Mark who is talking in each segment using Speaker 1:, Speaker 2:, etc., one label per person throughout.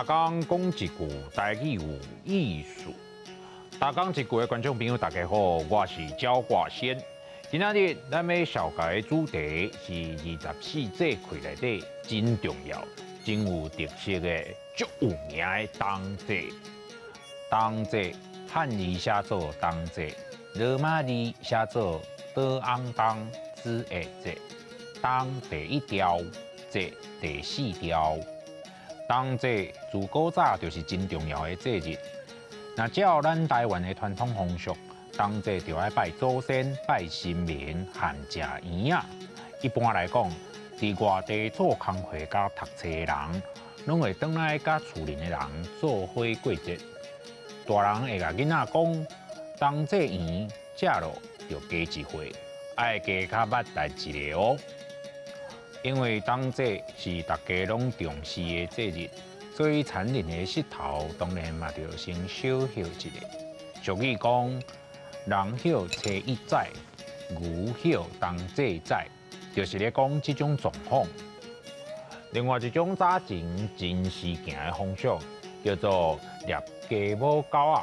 Speaker 1: 逐工講一句台語有意思。逐工一句的觀眾朋友，大家好，我是焦掛先。今仔日咱欲紹介的主題是二十四節氣內底真重要、真有特色的、足有名的冬至。冬至漢字寫做冬節，羅馬字寫做倒翁冬子的節。冬第一柱，節第四柱。冬節自古早就是真重要的節日。若照咱台灣的傳統風俗，冬節就愛拜祖先、拜神明，和食圓仔。一般來講，佇外地做工課佮讀冊的人，攏會轉來佮厝裡的人做伙過節。大人會共囡仔講，冬節圓食落就加一歲，愛加較捌代誌的哦。因為冬節是大家攏重視的節日，所以殘忍的穡頭當然嘛著先小歇一下。俗語講，人歇初一早，牛歇冬節早，就是咧講這種狀況。另外一種早前真時行的風俗，叫做獵雞母狗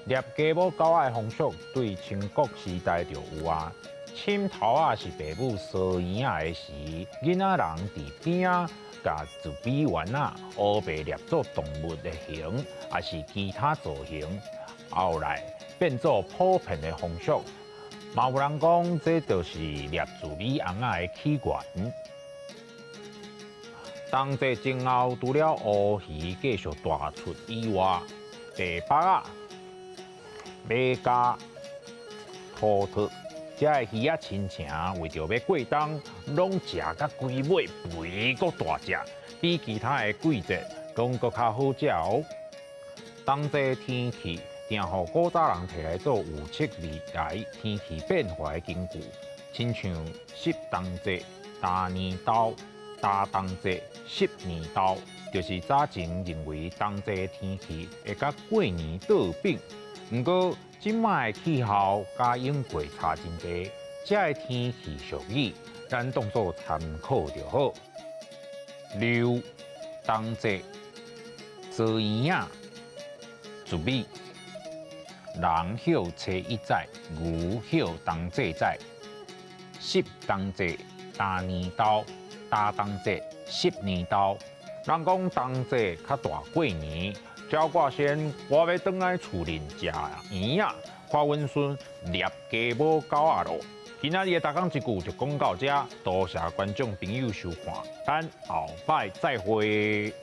Speaker 1: 仔。獵雞母狗仔的風俗，對清國時代就有啊。枕頭仔是爸母趖圓仔的時，囡仔人佇邊仔共糯米丸仔烏白捏做動物的形，抑是其他造型，後來變做普遍的風俗。嘛有人講，這就是捏糯米尪仔的起源。冬節前後，除了烏魚繼續大出以外，白腹仔、馬鮫、土魠，遮的魚仔親情為著欲過冬，攏食甲規尾肥閣大隻，比其他的季節攏閣較好食哦。冬節天氣定予古早人提來做預測未來天氣變化的根據，親像濕冬節、焦年豆、焦冬節、濕年豆，就是早前認為冬節天氣會佮過年倒反。毋過，這擺的氣候佮永過差真濟，遮的天氣俗語，咱當做參考就好。六冬節、趖圓仔、糯米、人歇初一早，牛歇冬節早，濕冬節、焦年豆、焦冬節、濕年豆。人講冬節較大過年。焦掛先，我欲轉來厝裡食圓仔，看阮孫獵雞母狗仔囉。今仔日的逐工一句就講到遮，多謝觀眾朋友收看，咱後擺再會。